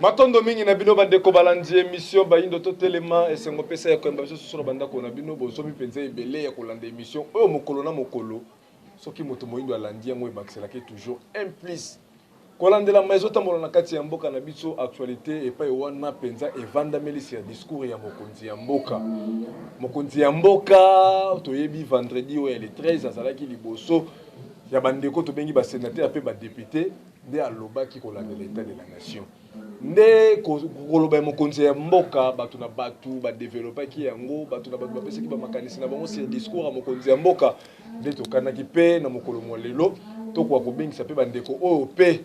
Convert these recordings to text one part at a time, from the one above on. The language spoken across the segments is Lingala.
Matondo mingi na bino bandeko balandi emission Bayindo Totelema. Esengo pesa ya koyamba biso susu na bandako na bino. Bozomi mpenza ebele ya kolanda emission oyo mokolo na mokolo. Soki moto moyindo alandi yango, ebakiselaki toujours un plus. Kolandelama ezotambola na kati ya mboka na biso, actualité epai wana mpenza evandameli ya discours ya mokonzi ya mboka. Mokonzi ya mboka, toyebi, vendredi oyo ya le 13 azalaki liboso ya bandeko tobengi basénateur mpe badéputé, nde alobaki kolandela état de la nation. Nde koloba ya mokonzi ya mboka, bato na bato badevelopaki yango, bato na bato bapesaki bamakanisi na bango sur discours ya mokonzi ya mboka. Nde tokanaki mpe na mokolo mwa lelo tokoka kobengisa mpe bandeko oyo mpe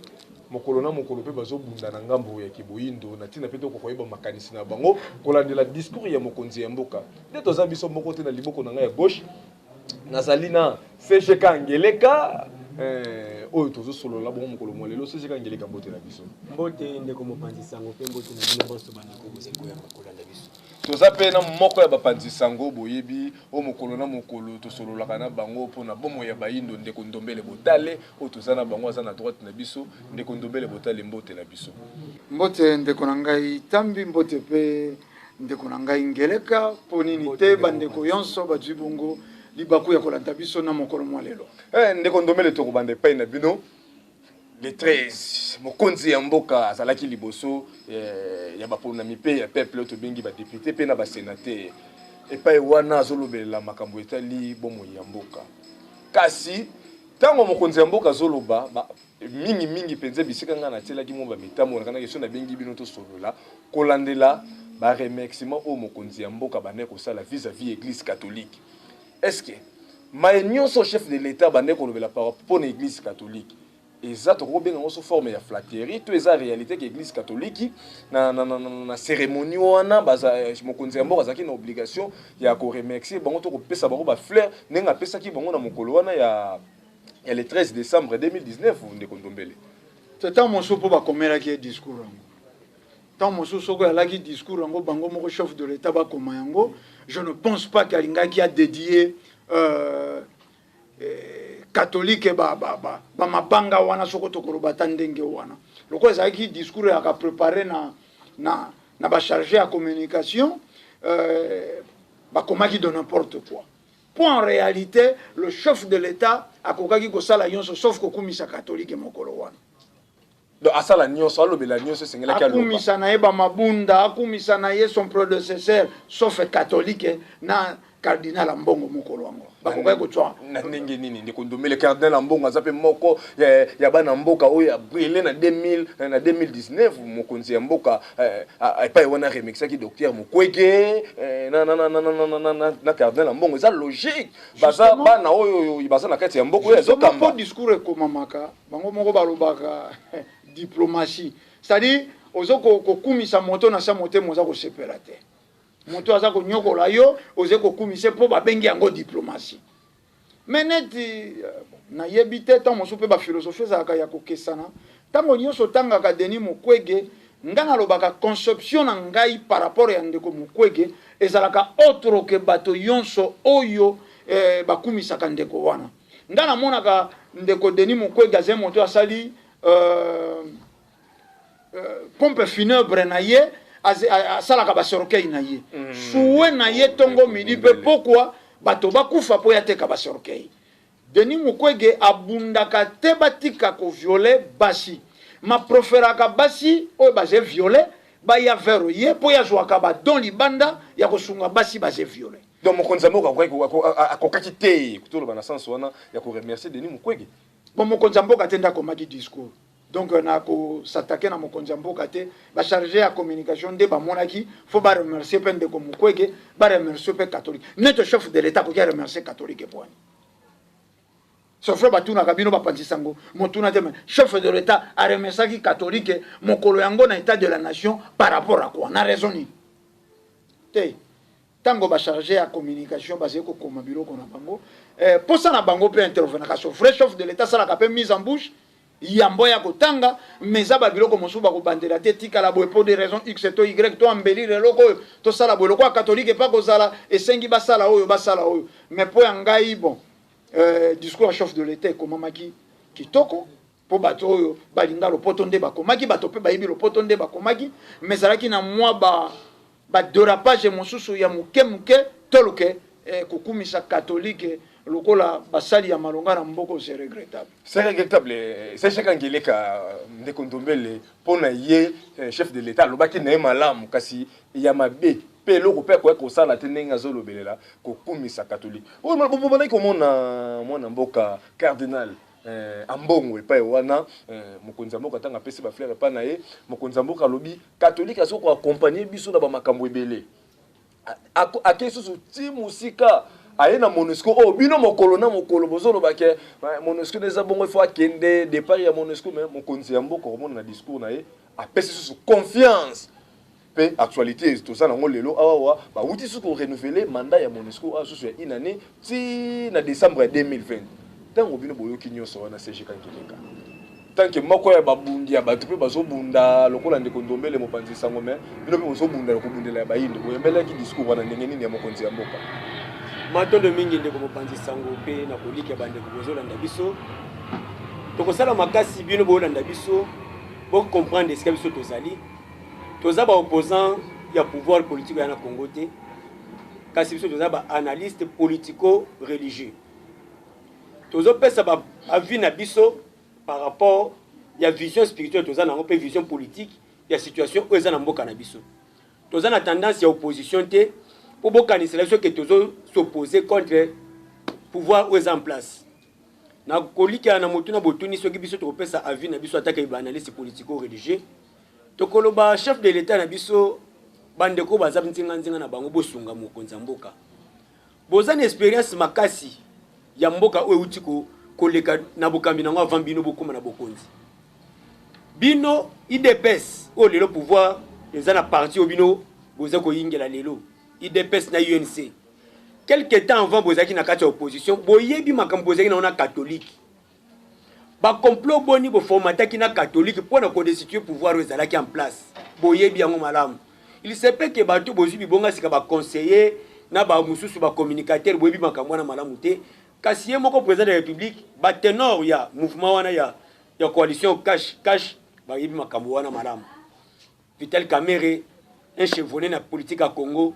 mokolo na mokolo mpe bazobunda na ngambo ya kiboyindo na ntina mpe tokoka koyeba makanisi na bango kolandela discours ya mokonzi ya mboka. Nde toza biso moko te. Na liboko na ngai ya gauche, nazali na CGK Ngeleka, oyo tozosolola bongo mokolo mwa lelo. CGK Ngeleka, mbote na biso. Mbote, ndeko mopanzi sango, mpe mbote na bino bonso bandeko bozali koyamba kolanda biso. Toza mpe na moko ya bapanzi sango boyebi, oyo mokolo na mokolo tosololaka na bango mpona bomoi ya bayindo, ndeko Ndombele Botale, oyo toza na bango, aza na droite na biso. Ndeko Ndombele Botale, mbote na biso. Mbote, ndeko na ngai Tambi, mbote mpe ndeko na ngai Ngeleka. Mpo nini te, bandeko nyonso bazwi bongo libaku ya kolanda biso na mokolo mwa lelo. Ndeko Ndombele, tokobanda epai na bino. Le 13, mokonzi ya mboka azalaki liboso ya baponami mpe ya peuple oyo tobengi badéputé mpe na basénateur. Epai wana azolobelela makambo etali bomoi ya mboka. Kasi ntango mokonzi ya mboka azoloba, mingimingi mpenza bisika ngai natielaki mwa bamitambo nakanaki so nabengi bino tosolola kolandela baremerciement oyo mokonzi ya mboka bandeki kosala vis-à-vis Église catholique. Est ce que maye nyonso chef de l'État bandeki kolobela par mpo na Église catholique eza, tokoki kobenga yango sous forme ya flatterie, to eza réalité ke Église catholique na cérémonie wana baza, mokonzi ya mboka azalaki na obligation ya koremercier bango to kopesa bango bafleur ndenge apesaki bango na mokolo wana ya le 13 décembre 2019, ndeko Ndombele? Te, ntango mosusu mpo bakomelaki ye discours yango, ntango mosusu soki oyalaki discours yango bango moko chef de l'État bakoma yango, je ne pense pas ke alingaki adédier catholique bamabanga wana. Soko tokoloba ata ndenge wana, lokola ezalaki discours yaka préparé na bachargé ya communication, bakomaki de n'importe quoi, po en réalité le chef de l'État akokaki kosala nyonso sauf kokumisa catholique mokolo wana. Donc asala nyonso, alobela nyonso esengelaki aloba. Akumisa na ye bamabunda, akumisa na ye son prédécesseur, sauf catholique na cardinal Ambongo. Mokolo yango bakokaki kozwa. Na ndenge nini, ndeko Ndombele? Cardinal Ambongo aza mpe moko ya bana mboka oyo abrillé na 2000, na 2019. Mokonzi ya mboka epai wana remerciaki docteur Mukwege na cardinal Ambongo. Eza logique, baza bana oyo baza na kati ya mboka oyo azokamba. Mpo discours ekomamaka, bango moko balobaka diplomatie, c'est-à-dire ozo kokumisa moto na sa motema, oza kosepela te, moto aza konyokola yo, oza kokumisa mpo babengi yango diplomatie. Mais neti nayebi te, ntango mosusu mpe baphilosophie ezalaka ya kokesana. Ntango nyonso otangaka Denis Mukwege, nga nalobaka conception na ngai par rapport ya ndeko Mukwege ezalaka autre ke bato nyonso oyo bakumisaka ndeko wana. Nga namonaka ndeko Denis Mukwege azali moto asali pompe funèbre na ye, asalaka bacercueil na ye. Souhait na ye ntongo, midi mpe pokwa, bato bakufa mpo ya teka bacercueil. Denis Mukwege abundaka te batika kovioler basi, mapréféraka basi oyo baze violé baya vers ye mpo ye azwaka badon libanda ya kosunga basi baze violé. Donc mokonzi ya mboka akokaki te toloba na sens wana ya koremercier Denis Mukwege? Bon, mokonzi ya mboka te nde akomaki discours, donc na kosatake na mokonzi ya mboka te. Bachargé ya communication nde bamonaki faut baremercier mpe ndeko Mukwege, baremercier mpe catholique. Nete chef de l'État akoki aremercier catholique epwani sauf batunaka bino bapanzi sango motuna te. Mais chef de l'État aremerciaki catholique mokolo yango na état de la nation par rapport à quoi, na raison nini? Te, ntango bachargé ya communication bazali kokoma biloko na bango, posa na bango mpe intervenaka. So vrai chef de l'État asalaka mpe mise en bouche yambo ya kotanga, mais eza babiloko mosusu bakobandela te, tikala boye mpo de raison x to y, to embellir eloko oyo, tosala boye lokola catholique epa kozala esengi basala oyo, basala oyo. Mais mpo ya ngai, bon, discours ya chef de l'État ekomamaki kitoko. Mpo bato oyo balinga lopoto nde bakomaki, bato mpe bayebi lopoto nde bakomaki, mais ezalaki na mwa ba ba derapage mosusu ya moke moke toloke eh, kokumisa catholique lokola basali ya malonga na mboko, c'est regrettable. C'est regrettable. C'est chaque Angeleka, ndeko Ndombele, mpo na ye chef de l'État alobaki na ye malamu, kasi ya mabe mpe eloko mpe akoya kosala te ndenge azolobelela kokumisa catholique oyo. Bobandaki komona mwana mboka cardinal Ambongo epai wana, mokonzi ya mboka, ntango apesi bafleur epai na ye, mokonzi ya mboka alobi catholique azoki koaccompagner biso na bamakambo ebele. Akei susu ti mosika, aye na Monusco oyo bino mokolo na mokolo bozoloba ke Monusco eza bongo, ifo akende départ ya Monusco. Mais mokonzi ya mboka, komona na discours na ye, apesi susu confiance. Mpe actualité toza nango lelo awawa, bawuti susu korenouveler mandat ya Monusco awa susu ya une année ti na décembre ya 2020. Ntango bino boyoki nyonso wana, CG Kankeleka, tant que moko ya babundi ya bato mpe bazobunda lokola ndeko Ndombele mopanzi sango, me bino mpe bozobunda ya kobundela ya bayindo, boyembelaki discours wana ndenge nini ya mokonzi ya mboka? Matondo mingi, ndeko mopanzi sango, mpe na kolika bandeko bozolanda biso. Tokosala makasi bino boolanda biso bocomprendre esika biso tozali. Toza baopposant ya pouvoir politique ya na Congo te, kasi biso toza baanalyste politico religieux. Tozopesa baavis na biso par rapport ya vision spirituelle toza nango mpe vision politique ya situation oyo eza na mboka na biso. Toza na tendance ya opposition te mpo bokanisela biso ke tozos'opposer contre pouvoir oyo eza en place. Na kolikela na motu na botuni, soki biso tokopesa avis na biso atake baanalyste politico religieux, tokoloba chef de l'État na biso, bandeko baza nzinga-nzinga na bango, bosunga mokonzi ya mboka. Boza na expérience makasi ya mboka oyo euti koleka na bokambi nango avant bino bokóma na bokonzi. Bino UDPS oyo lelo pouvoir eza na parti oyo bino boza koyingela lelo, UDPS na UNC, quelque temps avant bozalaki na kati ya opposition. Boyebi makambo bozalaki nango na catholique, bacomplot boni boformataki na catholique mpo na kodestituer pouvoir oyo ezalaki en place. Boyebi yango malamu. Il se peut ke bato bozwi bibonga sika, baconseiller na bamosusu bacommunicateur, boyebi makambo wana malamu te. Kasi ye moko président de la République, baténor ya mouvement wana ya coalition cash cash bayebi makambo wana malamu. Vital Kamerhe, un chevronné na politique ya Congo,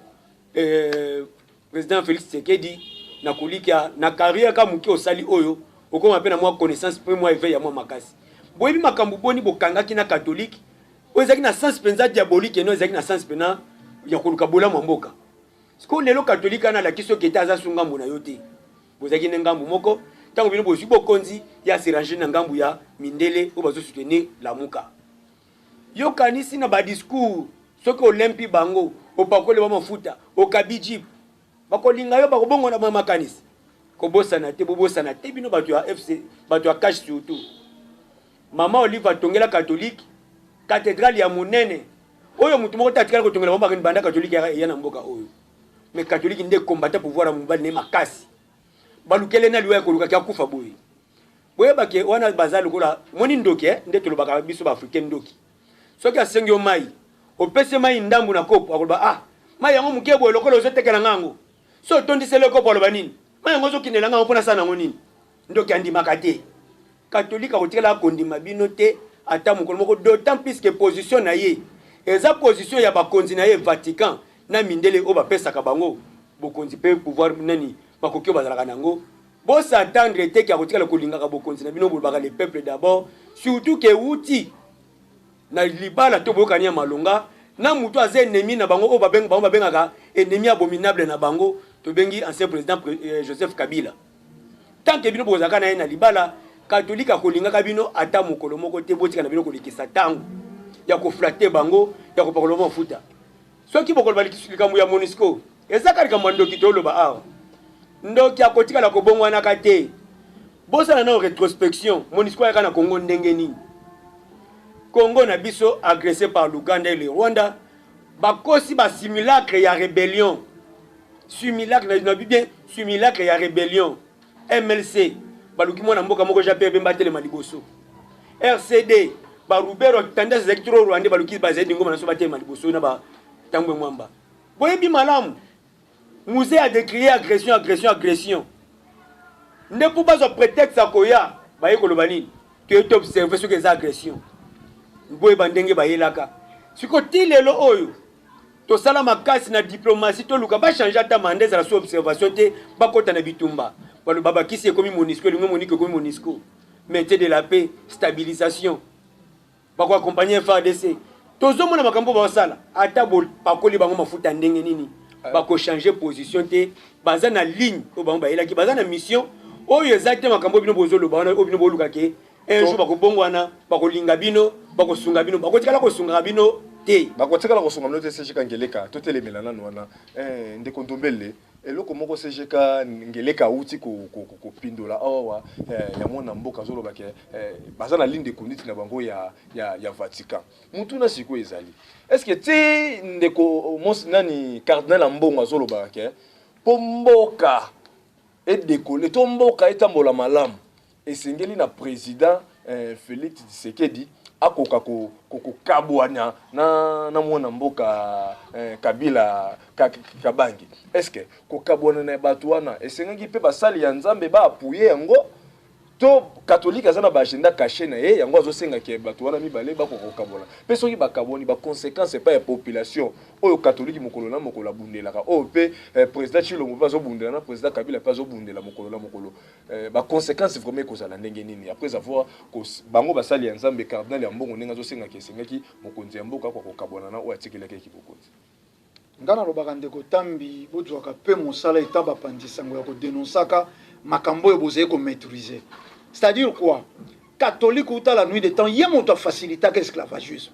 président Félix Tshisekedi, na kolikia na carrière ka moke osali oyo, okoma mpe na mwa connaissance mpe mwa éveil ya mwa makasi. Boyebi makambo boni bokangaki na catholique oyo ezalaki na sens mpenza diabolique, eno ezalaki na sens mpena ya koluka bolamu ya mboka. Sikoyo lelo catholique wana alakisi soki ete aza su ngambo na yo te. Bozalaki nde ngambu moko. Ntango bino bozwi bokonzi, ye aseranger na ngambu ya mindele oyo bazosoutenir Lamuka. Yokanisi na badiscours, soki olempi bango, opakoli ba mafuta, okabi jeep, bakolinga yo, bakobongona ba makanisi. Kobosana te, bobosana te, bino bato ya FC, bato ya CACH surtout, mama Olive atongela catholique cathédrale ya monene oyo motu moko te atikali kotongela bango banda catholique eya na mboka oyo. Mais catholique nde kombata pouvoir ya mobali ne makasi, balukele na liwa ya kolukaki akufa boye. Boyebake wana baza lokola moni ndoki, eh? Nde tolobaka biso baafricain, ndoki soki asengi yo mai, opesi mai ndambu na kopo, akoloba: "Ah, mai yango moke boye, lokola ozotekela nga yango." So otondiseli kopo, aloba nini? "Mai yango ozokindela nga yango mpona sala yango nini?" Ndoki andimaka te. Catholique akotikala kondima bino te ata mokolo moko, d'autant plus que position na ye eza position ya bakonzi na ye, Vatican na mindele oyo bapesaka bango bokonzi mpe pouvoir nani bakoki oyo bazalaka nango. Bos'attendre te ke akotikala kolingaka bokonzi na bino. Bolobaka le peuple d'abord, surtout ke euti na libala to boyokani ya malonga na motu aza ennemi na bango, oyo bango babengaka ennemi abominable na bango, tobengi ancien président Joseph Kabila. Tant que bino bozalaka na ye na libala, catholique akolingaka bino ata mokolo moko te. Botika na bino kolekisa ntango ya koflatter bango, ya kopakola mafuta. Soki bokoloba likambo ya Monusco, ezaka likambo ya ndoki. Toloba awa, ndoki akotikala kobongwanaka te. Bosala nao rétrospection. Monusco ayaka na Congo ndenge nini? Congo na biso agressé par l'Ouganda et le Rwanda, bakosi basimulacre ya rébellion, simulacre na bien, simulacre ya rébellion. MLC baluki mwana mboka moko Jean Pierre Bemba atelema liboso. RCD barubero, tendance ezalaki trop rwandais, baluki bazali dingoma na so batelema liboso na batambwe mwamba. Boyebi malamu, Mzee a décrié agression, agression, agression. Nde mpo bazwa prétexte ya koya, baye koloba nini? Toye to observe soki eza agression. Boyeba ndenge bayelaka. Siko ti lelo oyo tosala makasi na diplomatie, toluka ba changer ata mandat, ezala sous observation te, bakota na bitumba. Baloba bakisi ekomi MONUSCO, elingo MONUC ekomi MONUSCO. Maintien de la paix, stabilisation. Bako accompagner FARDC. Tozomona makambo basala, ata bopakoli bango mafuta ndenge nini, bako changer position te, baza na ligne oyo bango bayelaki, baza na mission oyo eza te makambo bino bozoloba wana, oyo bino boluka ke un jour bakobongwana, bakolinga bino, bakosunga bino, bakotikala kosungaka bino te. Bakotikala kosunga bino te. SGK Ngeleka, totelemela nanu wana. Ndeko Ndombele, eloko moko SGK Ngeleka awuti kopindola awa ya mwana mboka, azoloba ke baza na ligne de conduite na bango ya Vatican. Mutuna sikoyo ezali: est ce que ti ndeko mosi nani, cardinal Ambongo, azolobaka ke mpo mboka edécoller to mboka etambola malamu, esengeli na président Félix Tshisekedi akoka kokabwana na mwana mboka Kabila Kabangi, est ce que kokabwana na bato wana esengaki mpe basali ya Nzambe baappuyer yango, to catholique aza na baagenda caché na ye, yango azosengaki bato wana mibale bakoka kokabwana? Mpe soki bakabwani, baconséquence epai ya population oyo catholique mokolo na mokolo abundelaka, oyo mpe président Tshilombo mpe azobundela, na président Kabila mpe azobundela mokolo na mokolo, baconséquence vraiment ekozala ndenge nini après avoir bango basali ya Nzambe, cardinal Ambongo ndenge azosengaki, esengaki mokonzi ya mboka akoka kokabwana na oyo atikelaki eki bokonzi? Nga nalobaka, ndeko Tambi, bozwaka mpe mosala eta bapanzi sango ya kodénonçaka makambo oyo bozali komaîtriser. C'est-à-dire quoi? Catholique, uta la nuit de temps, ye moto afacilitaka esclavagisme.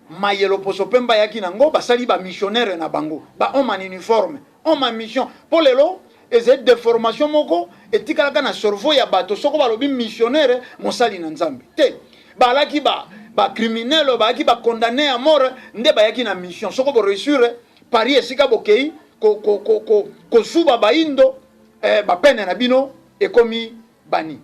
Mayelo poso pembe ayaki nango, basali bamissionnaire na bango, bahomme en uniforme, homme en mission. Mpo lelo ezali déformation moko etikalaka na cerveau ya bato. Soko balobi missionnaire, mosali na Nzambe te, balaki bacriminel, ba bayaki bacondamné ya mort nde bayaki na mission. Soko boréussir Paris, esika bokei kozuba bayindo, bapene na bino ekomi bani.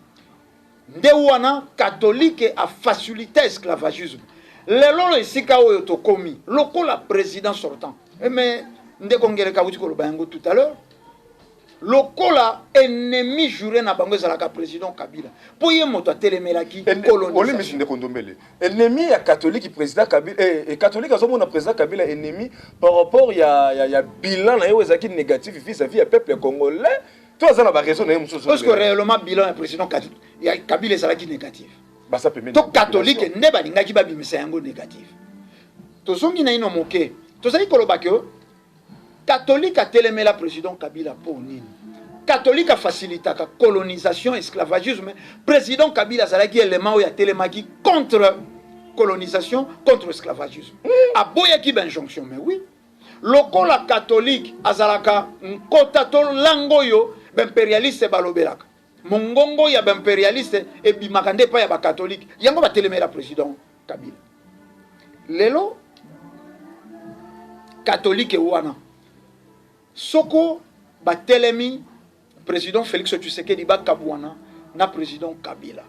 Nde wana catholique afacilité esclavagisme. Lelo esika oyo tokomi, lokola président sortant, mais ndeko Ngeleka auti koloba yango tout à l'heure, lokola ennemi juré na bango ezalaka président Kabila, mpo ye moto atelemelaki. Olimbisi, ndeko Ndombele, ennemi ya catholique président Kabila, catholique azomona président Kabila ennemi par rapport ya bilan na ye oyo ezalaki négatif vis-à-vis ya peuple congolais, to aza na baraison na ye mosusu? Parce que réellement bilan ya président ya Kabila ezalaki négatif, to catholique nde balingaki babimisa yango négatif? Tozongi na ino moke, tozali koloba ke catholique atelemela président Kabila mpo nini? Catholique afacilitaka colonisation, esclavagisme. Président Kabila azalaki élément oyo atelemaki contre colonisation, contre esclavagisme. Aboyaki bainjonction. Mais oui, lokola catholique azalaka nkota to langue oyo baimpérialiste balobelaka, mongongo ya baimpérialiste ebimaka nde epai ya bacatholique, yango batelemela président Kabila. Lelo catholique wana, soko batelemi président Félix Tshisekedi bakabwana na président Kabila,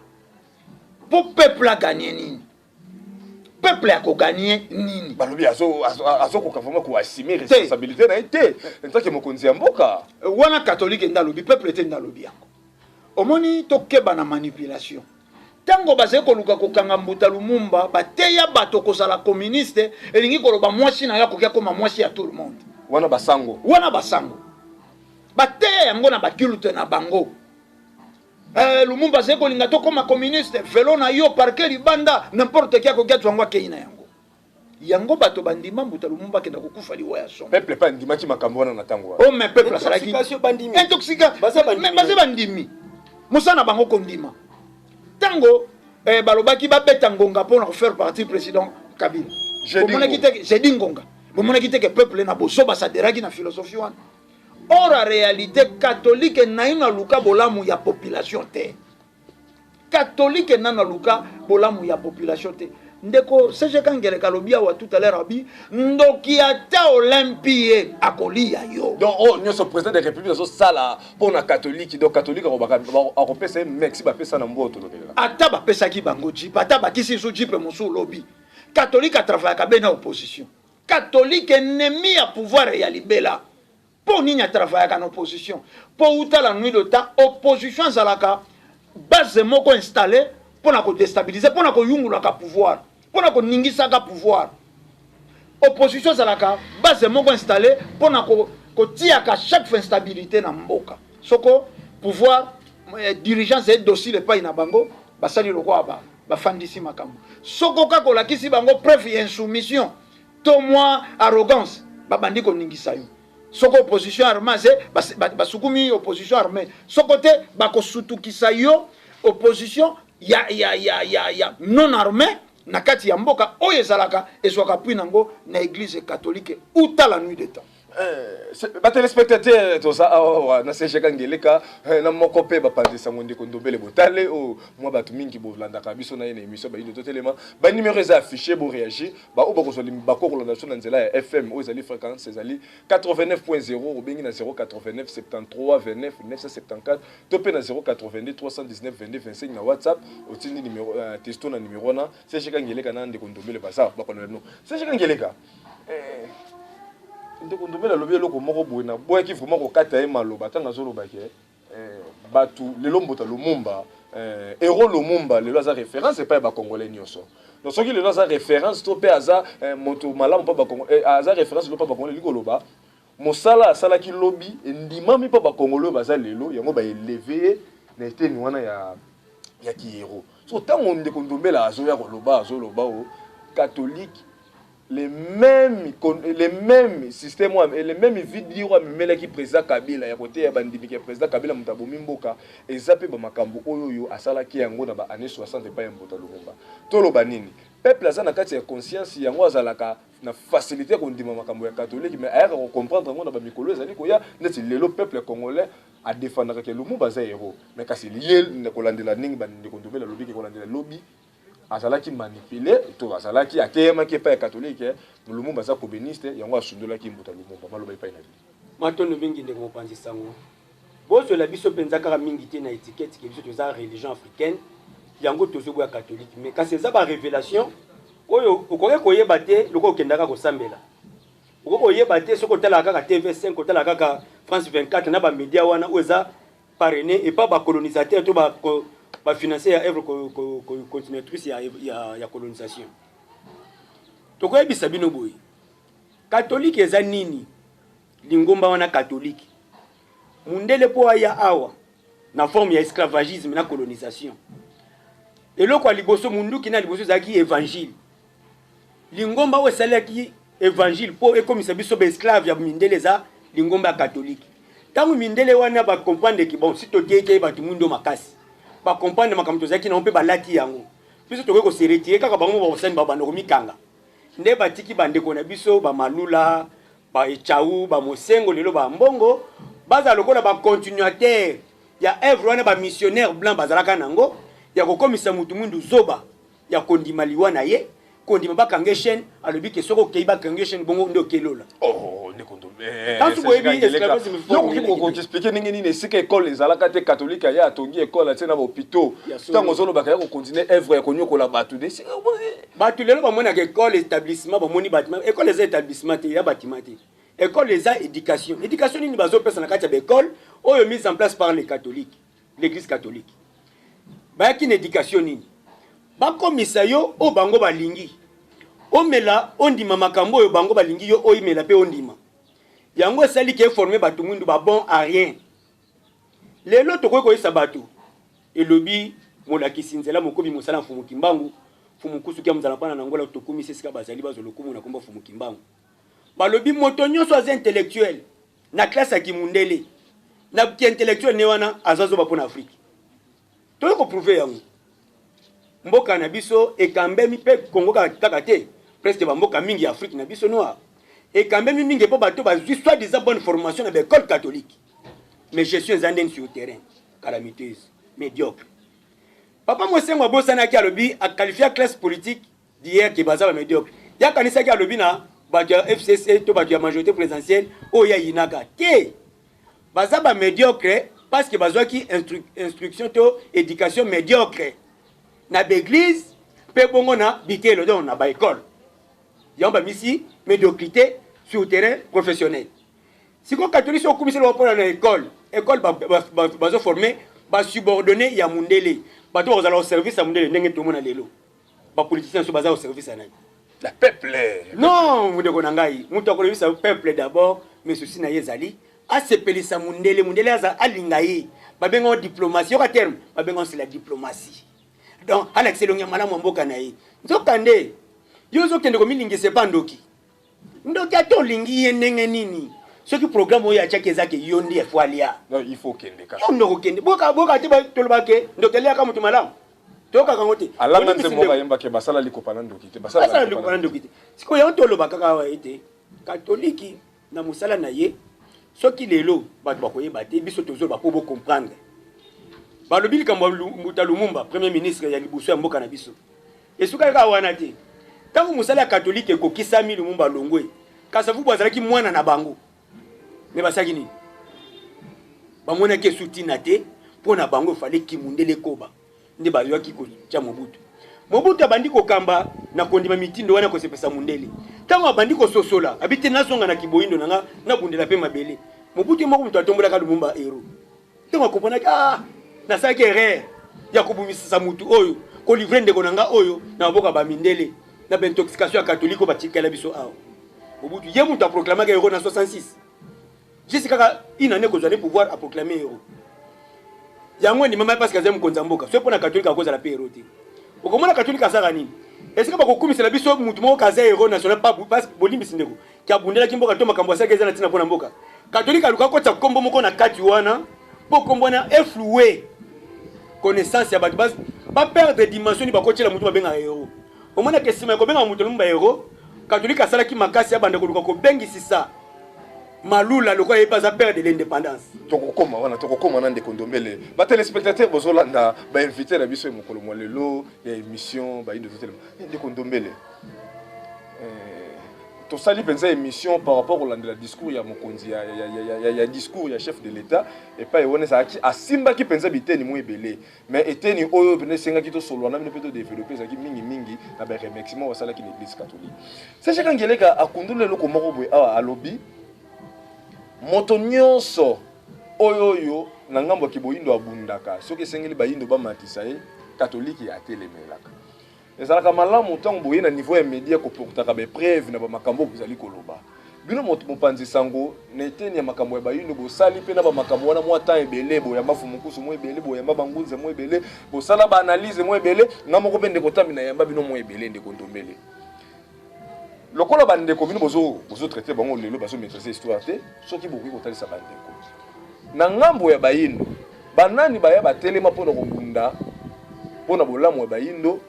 mpo peuple agagner nini? Peuple akogagner nini? Balobi azokoka vraiment koassumer responsabilité na ye te en tant que mokonzi ya mboka. Wana catholique nde alobi, peuple te nde alobi yango. Omoni, tokeba na manipulation. Ntango bazali koluka kokanga mbuta Lumumba, bateya bato kozala communiste elingi koloba mwasi na yo akoki akoma mwasi ya tout le monde. Wana basango. Wana basango bateya yango na baculte na bango. Lumumba azali kolinga tokóma communiste, velo na yo parke libanda, n'importe qui akoki azwa yango, akei na yango. Yango bato bandima mbuta Lumumba akenda kokufa liwa ya somo. Peuple mpe andimaki makambo wana na ntango wana. Oh, mais peuple azalaki intoxication, baza bandimi, mosala na bango kondima. Ntango balobaki babeta ngonga mpona kofaire partir président Kabila, bomonaki te jeudi ngonga? Bomonaki te ke peuple na boso baadhéraki na philosophie wana? Or en réalité, catholique naino aluka bolamu ya population te. Catholique nano aluka bolamu ya population te. Ndeko SGK Ngeleka alobi awa tout à l'heure, abi ndoki ata olempi ye, akolia yo. Donc oyo nyonso président de république azosala mpo na catholique, donc catholique akopesa ye merci, bapesa na mbwa tolobelela. Ata bapesaki bango jeep, ata bakisi so jeep mosusu olobi, catholique atravaillaka be na opposition. Catholique ennemi ya pouvoir ya libela. Mpo nini atravaillaka na opposition? Mpo uta la nuit de temps, opposition azalaka base moko installé. mpo na kodéstabiliser, mpo na koyungulaka pouvoir, mpo na koningisaka pouvoir. Opposition ezalaka base moko installé mpo na kotiaka chaque fois instabilité na mboka. Soko pouvoir dirigeance e docile epai na bango, basali lokola bafandisi makambo. Soko kaka olakisi bango preuve ya insoumission to mwa arrogance, babandi koningisa yo. Soko opposition armée aze, basukumi opposition armée. Soko te, bakosutukisa yo opposition ya non armée na kati ya mboka. Oyo ezalaka, ezwaka appui nango na Église catholique uta la nuit de temps. Batéléspectateur, toza awa na CGK Ngeleka na moko mpe bapanzisango, ndeko Ndombele Botale, oyo mwa bato mingi bolandaka biso na ye na émission Bayindo Totelema. Banuméro eza affiché, boréagir. Baoyo bakozwa bako kolanda biso na nzela ya FM, oyo ezali fréquence ezali 89.0, obengi na 089 73 29 974 to mpe na 082 319 22 25. Na WhatsApp, otindi numéro, texto na numéro wana. CGK Ngeleka na ndeko Ndombele baza bakonola bino. CGK Ngeleka, ndeko Ndombele alobi eloko moko boye, naboyaki vraiment kokata ye maloba ntango azolobaki bato lelo mbota Lumumba, héros Lumumba lelo aza référence epai ya Bacongolais nyonso. Donc soki lelo aza référence to mpe aza moto malamu mpo aza référence lelo mpo Bacongolais, elingi koloba mosala asalaki lobi endimami mpo Bacongolais oyo baza lelo, yango baélever ye na eteni wana ya kihéros. So ntango ndeko Ndombele azoya koloba, azoloba o catholique les mêmes système, les mêmes vidéo amemelaki président Kabila ya koteya bandimiki ya président Kabila moto abomi mboka, eza mpe bamakambo oyo asalaki yango na baannée 60 epai ya mbota Lumumba. Toloba nini? Peuple aza na kati ya conscience, yango azalaka na facilité ya kondima makambo ya catholique, mais ayaka kocomprendre yango na bamikolo ezali koya. Neti lelo peuple congolais adefendaka ke Lumumba aza héros, mais kasi ye kolandela ndenge bandeko Ndombele alobiki, kolandela lobi azalaki manipulé to azalaki ateyemaki epai ya catholique. Lumumba aza communiste, yango asundolaki mbuta Lumumba. Maloba epai na bino. Matondo mingi, ndeko mopanzi sango. Bozwela biso mpenza kaka mingi te na étiquette ke biso toza religion africaine, yango tozoboya catholique. Mais kasi eza barévélation oyo okoki koyeba te lokola okendaka kosambela. Okoki koyeba te soki otalaka kaka TV5, otalaka kaka France 24 na bamédia wana oyo eza parrainé epa bacolonisateur to bafinancier ya œuvre continuatrice ya colonisation. Tokoyebisa bino boye: catholique eza nini? Lingomba wana catholique, mundele mpo aya awa na forme ya esclavagisme na colonisation, eloko ya liboso, munduki na liboso ezalaki évangile. Lingomba oyo esalaki évangile mpo ekomisa biso baesclave ya mindele eza lingomba ya catholique. Ntango mindele wana bacomprendre ke bon, si totieki bato mwindo makasi, bacomprendre makambo tozalaki nango mpe balati yango, biso tokoki kose retirer kaka, bango bakosani, babanda komikanga. Nde batiki bandeko na biso bamalula, baechau, bamosengo, lelo bambongo, bazala lokola bacontinuateur ya œuvre wana bamissionnaire blanc bazalaka nango ya kokomisa mutu mwindu zoba, ya kondima liwa na ye, kondima bakanga chaîne. Alobi ke soki okei bakanga chaîne, bongo nde okelola. Oh, ndeko. Tanso boyebi esclavagisme. Okoki ndenge nini esika ekole ezalaka te, catholique aya atongi ekole, atie na bahôpitaux? Ntango ozolobaka ya kocontinuer œuvre ya konyokola bato. Bato lelo bamonaka école établissement, bamoni bâtiment. École eza établissement te, ya bâtiment te. École eza éducation. Éducation nini bazopesa na kati ya baécole oyo mise en place par les catholiques, l'Église catholique? Bayaki na éducation nini? Bakomisa yo oyo bango balingi omela, ondima makambo oyo bango balingi yo oyimela mpe ondima yango. Esali ke eformer bato mwindu babon à rien. Lelo tokoki koyesa bato, elobi molakisi nzela, mokomi mosala, Mfumu Kimbangu, Mfumu Kusuki ya mozala mpana na Ngola. Tokumisi esika bazali, bazwa lokumu na kombo Mfumu Kimbangu. Balobi moto nyonso aza intellectuel na classe ya kimundele, na kiintellectuel ne wana aza zoba mpo na Afrique. Toyei koprouver yango. Mboka na biso ekambemi mpe Kongo kaka te, presque bamboka mingi ya Afrique na biso noir ekambemi mingi mpo bato bazwi soi disant bonne formation na baécole catholique, mais gestion eza ndeni sur terrain? Calamiteuse, médiocre. Papa Mosengo abosanaki, alobi aqualifier classe politique d'hier ke baza bamédiocre. Yakanisaki alobi na bato ya FCC to bato ya majorité présidentielle oyo yayinaka te, baza bamédiocre parce que bazwaki instruction to éducation médiocre na baéglise mpe bongo na bitelo, donc na baécole. Yango bamisi médiocrité sur terrain professionnel. Sikoyo catholique soki okumiseli mpona na école, école bazoformer basubordonné ya mundele. Bato bakozala au service ya mondele ndenge tomona lelo. Ba politiciens so baza au service ya nani? La peuple. Non, ndeko na ngai, moto akolobisa peuple d'abord, mais souci na ye ezali asepelisa mundele, mundele aza alinga ye. Babenga yango diplomatie, yoka terme, babenga yango c'est la diplomatie. Donc alakisa elongi ya malamu ya mboka na ye. Nzokande yo ozokende komilingisa epa ndoki. Ndoki ata olingi ye ndenge nini, soki programme oyo atiaki eza ke yo nde faut alia. Non, il faut okende kaka. Yo nde okokende. Boka boka te toloba ke ndoki aliaka moto malamu. Toyokaka yango te. Alanga nzembo moko ayembaki basala likopa na ndoki te. Basala likopa na ndoki te. Sikoyo yango toloba kaka awa ete katoliki na mosala na ye, soki lelo bato bakoyeba te, biso tozoloba mpo bocomprendre. Balobi likambo ya Mbuta Lumumba, premier ministre ya liboso ya mboka na biso. Esukaki kaka wana te. Ntango mosala ya katolike ekokisami, Lumumba alongwe. Kasavubu azalaki mwana na bango. Me basalaki nini? Bamonaki esu ntina te mpo na bango efale kimundele ekoba. Nde bayoaki kotia Mobutu. Mobutu abandi kokamba na kondima mitindo wana kosepesa mundele. Ntango abandi kososola, abi te nazonga na kiboyindo na nga, nabundela mpe mabele. Mobutu ye moko moto atombolaka Lumumba héros. Ntango akomprenaki, ah, nasalaki erreur ya kobumisisa mutu oyo, kolivre ndeko na nga oyo na maboko ya bamindele na baintoxication ya katolike oyo batikela biso awa. Mobutu ye moto aproclamaki héros na 66. Juste kaka une année kozwa ne pouvoir aproclame héros. Yango endimama parce que azali mokonzi ya mboka. Soki mpo na katolike akozala mpe héros te. Okomona katolike asalaka nini? Esika bakokumisela biso mutu moko kaza héros national pa bolimbisi ndeko ki abundelaki mboka to makambo asalaki eza na ntina mpo na mboka. Katolike aluka akotisa kombo moko na kati wana mpo kombo wana eflue connaissance ya bato ba perdre dimension ni bakotiela mutu babengaka héros. Omonaka nsima ya kobenga moto Lumumba héros, katolike asalaki makasi abanda koluka kobengisisa Malula lokola ye mpe aza père de l'indépendance. Tokokoma wana, tokokoma na ndeko Ndombele. Ba téléspectateurs bozolanda ba invité na biso ya mokolo mwa lelo ya émission Bayindo Totelema. Ndeko Ndombele, tosali mpenza émission par rapport kolandela discours ya mokonzi ya discours ya chef de l'État epai wana ezalaki asimbaki mpenza biteni mwa ebele, mais eteni oyo mpenza esengaki tosolola na bino mpe todevelope ezalaki mingimingi na ba remerciement basalaki na église catholique. Sese Kangeleka akundoli eloko moko boye awa, alobi moto nyonso oyo oyo na ngambo ya kiboyindo abundaka, soki esengeli bayindo bamatisa ye, katolike atelemelaka. Ezalaka malamu ntango boye na niveau ya media koportaka ba épreuve na bamakambo oyo bozali koloba. Bino moto mopanzi sango na eteni ya makambo ya bayindo bosali mpe na bamakambo wana mwa temps ebele, boyamba Fumukusu mwa ebele, boyamba Bangunze mwa ebele, bosala ba analyse mwa ebele. Nga moko mpe ndeko Tambi nayamba bino mwa ebele, ndeko Ndombele. Lokola bandeko bino bozo traiter bango lelo bazo maîtriser histoire te, soki bokoki kotalisa bandeko na ngambo ya bayindo banani baya batelema mpona kobunda mpona bolamu ya bayindo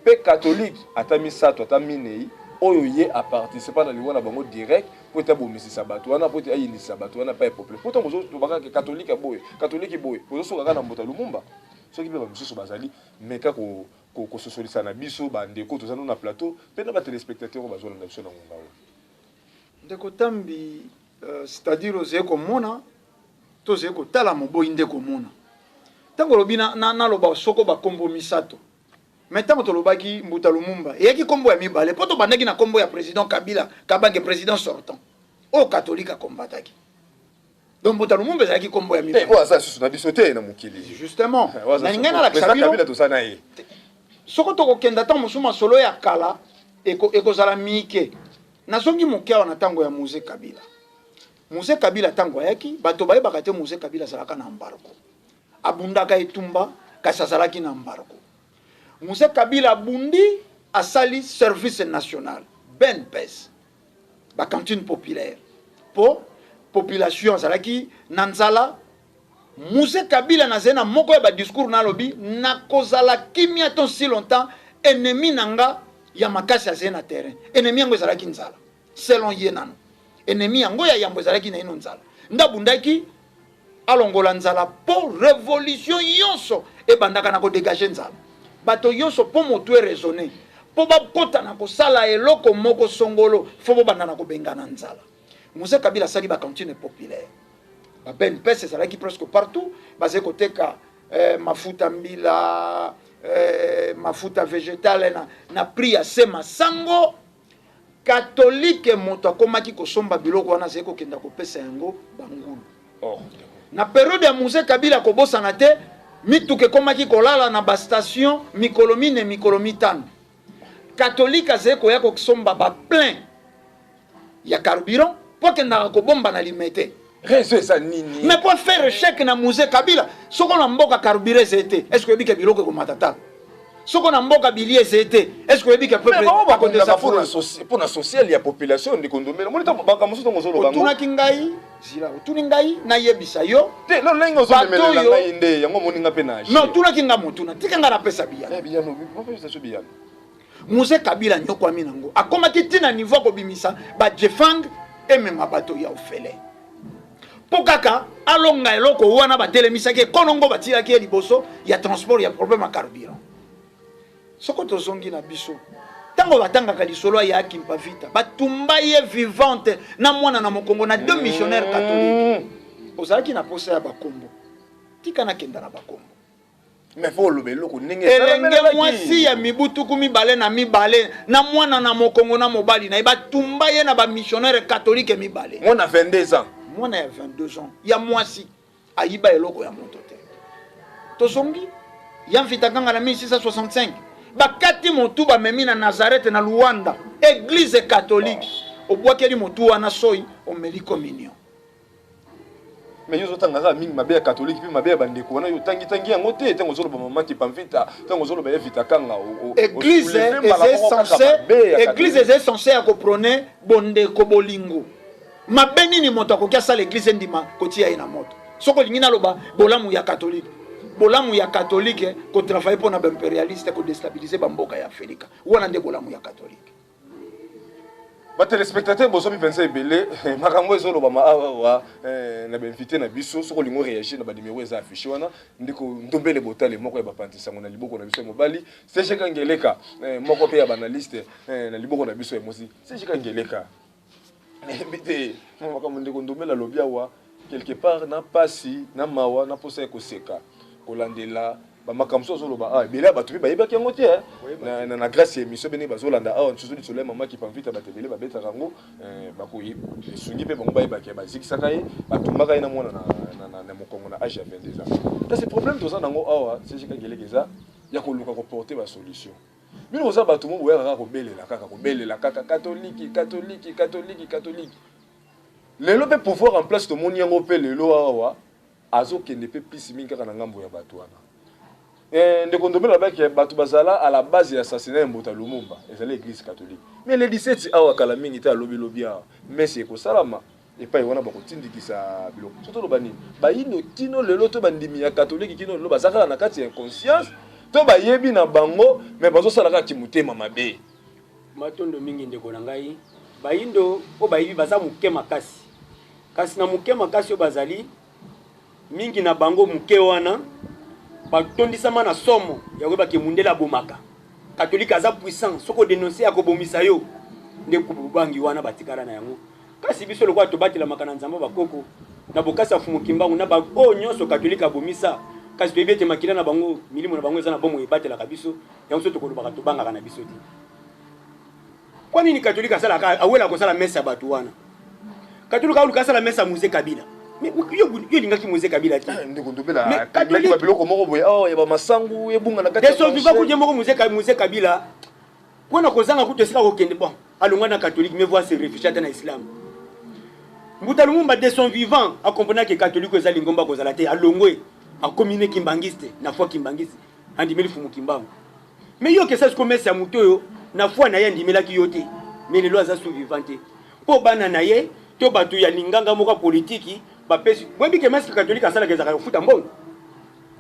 mpe katolike ata misato ata minei oyo ye aparticipa na liwa na bango direct mpo ete abomisisa bato wana, mpo ete ayindisa bato wana epai ya peuple. Mpo ntango bozolobaka ke katolike boye, katolike boye, bozosoka kaka na mbuta Lumumba. Soki mpe bamisusu bazali, meka kososolisa na biso bandeko toza na plateau mpe na ba téléspectateurs oyo bazolanda biso na ngonga oyo. Ndeko Tambi, c'est-à-dire ozali komona to ozali kotala moboyi nde komona. Ntango olobi naloba soko bakombo misato, mais ntango tolobaki Mbuta Lumumba eyaki kombo ya mibale mpo tobandaki na kombo ya président Kabila Kabange, président sortant oyo catholique akombataki. Donc Mbuta Lumumba ezalaki kombo ya mibale. Oyo aza susu na biso te na mokili. Justement, na ngai nalakisa bino Kabila toza na ye. Soko tokokenda ntango mosusu masolo ya kala ekozala mike. Nazongi moke awa na ntango ya Mzee Kabila. Mzee Kabila ntango ayaki, bato bayebaka te Mzee Kabila azalaka na embargo. Abundaka etumba, kasi azalaki na embargo. Mzee Kabila abundi, asali service national, BNPS, ba cantine populaire. Po population azalaki na nzala. Mzee Kabila nazali na moko ya ba discours na alobi, nakozala kimia ton si longtemps ennemi na nga ya makasi azali na terrain. Ennemi yango ezalaki nzala. Selon ye nano. Ennemi yango ya yambo ezalaki na ino nzala. Ndabundaki alongola nzala po révolution yonso ebandaka na kodégage nzala. Bato yonso po motu e raisonner, po bakota na kosala eloko moko songolo, fo bobanda na kobengana nzala. Mzee Kabila asali ba cantine populaire. Ba BNPS ezalaki presque partout, bazali koteka mafuta mbila, mafuta végétale na prix ya se masango. Catholique moto akomaki kosomba biloko wana azali kokenda kopesa yango bangulu. Oh. Na période ya Mzee Kabila kobosana te, Mituka ekomaki kolala na bastation mikolo mine, mikolo mitano. Catholique azali koya kosomba baplein ya carburant mpo akendaka kobomba na Limete. Raison eza nini? Mais po faire échec na Mzee Kabila, soko na mboka carburant ezali te, est ce que oyebi ke biloko ekomata talo? Soko na mboka bilie ezali te, est ce que oyebi ke peuple akotesa mpo na social ya population? Ndeko Ndombele, omoni makambo mosusu ntango ozoloba ngo, otunaki ngai zila, otuni ngai nayebisa yo. Te, no, ndenge ozomemelela ngai nde yango omoni nga mpe na Non, otunaki nga motuna, tika ngai napesa biyano. Biyano, bapesa biyano. Mzee Kabila nyokwami nango akomaki ntina niveau akobimisa bajefang emema bato ya ofele mpo kaka alonga eloko wana batelemisaki ekonongo batiaki ye liboso ya transport ya problème ya carburant. Soko tozongi na biso, ntango batangaka lisolo ya Kimpa Vita, batumba ye vivante na mwana na mokongo na deux missionnaires catholiques. Ozalaki na posa ya bakombo, tika nakenda na bakombo. Mais faut oloba eloko ndenge elenge mwasi ya mibu 22 na mwana na mokongo na mobali na ye, batumba ye na bamissionnaire catholique mibale. Mwana 22 ans. Mwana ya 22 ans ya mwasi ayiba eloko ya moto te. Tozongi ya Mvita Kanga na 1665, bakati motu, bamemi na Nazareth na Luanda, église catholique. Obwakeli motu wana soi, omeli communion. Mais yo ozotanga kaka mingi mabe ya catholique mpe mabe ya bandeko wana. Yo otangitangi yango te. Ntango ozoloba mama Kipamvita, ntango ozoloba ye Vita Kanga, église eza censé, église eza censé ya koprôner bondeko, bolingo. Mabe nini moto akoki asala église endima kotia ye na moto? Soki olingi naloba bolamu ya catholique, bolamu ya catholique kotravailler mpo na baimpérialiste, kodéstabiliser bamboka ya Afrika, wana nde bolamu ya catholique. Batéléspectateur, bozomi mpenza ebele makambo ezolobama awa na bainvité na biso. Soki olingi oréagir na banimero eza affiché wana. Ndeko Ndombele Botale, moko ya bapanzisango na liboko na biso ya mobali, CGK Ngeleka, moko mpe ya baanalyste na liboko na biso ya mwasi. CGK Ngeleka, nayebi te makambo ndeko Ndombele alobi awa. Quelque part na pasi, na mawa, na posa ya koseka kolandela bamakambo mosusu azoloba. Ah, ebele ya bato mpe bayebaki yango te. Na grâce ya émission bene bazolanda awa nsusu lisolo ya mama Kipamvita, bato ebele babetaka yango, esungi mpe bango bayebaki bazikisaka ye, batumbaka ye na mwana na mokongo na age ya 22 ans. Kasi problème toza nango awa, CGK Geleke, eza ya koluka koporter basolution. Bino boza bato mo boyaka kaka kobelela, kaka kobelela, kaka katoliki, katoliki, katoliki, katoliki. Lelo mpe pouvoir en place, tomoni yango mpe lelo awa azokende mpe pisi mingi kaka na ngambo ya bato wana. Ndeko Ndombele alobaki bato bazala à la base ya assassinat ya Mbuta Lumumba ezali église catholique. Mais le 17 awa, kala mingi te, alobi lobi awa messe ekosalama epai wana, bakotindikisa biloko. So toloba nini? Bayindo kino lelo to bandimi ya catholique kino lelo baza kaka na kati ya inconscience to bayebi na bango, mais bazosala kaka kimotema mabe. Matondo mingi, ndeko na ngai. Bayindo oyo bayebi baza moke makasi, kasi na moke makasi oyo bazali mingi na bango moke wana batondisama na somo ya koyeba ke mundele abomaka, katolike aza puissant, soki odénoncer akobomisa yo. Nde bobangi wana batikala na yango. Kasi biso lokola tobatelamaka na Nzambe bakoko na bokasi ya Fumu Kimbangu na baoyo nyonso katolike abomisa, kasi toyebi ete makila na bango, milimo na bango eza na bomoi, ebatelaka biso. Yango so tokolobaka, tobangaka na biso te. Kwa nini katolike asalaka, awelaka kosala messe ya bato wana? Katolike aluka asala messe ya Mzee Kabila. Yo olingaki Mzee Kabila te. Ndeko Ndobela, biloko moko boye awa ya bamasangu ebunga na kati. De son vivant kutu, moko Mzee Kabila mpona kozanga kutu esika kokende, bon, alongwa na catholique, mais voi se réfugier ata na islam. Mbuta Lumumba, de son vivant, akomprenaki catholique eza lingomba kozala te. Alongwe, akomi ne kimbangiste na foi kimbangiste, andimeli Fumu Kimbangu. Mais yo okesa siko messe ya moto oyo na foi na ye andimelaki yo te, mais lelo aza sous vivant te, mpo bana na ye to bato ya linganga moko ya politiki bapesi. Boyebi ke messe catholique asalaka ezalaka kofuta mbongo.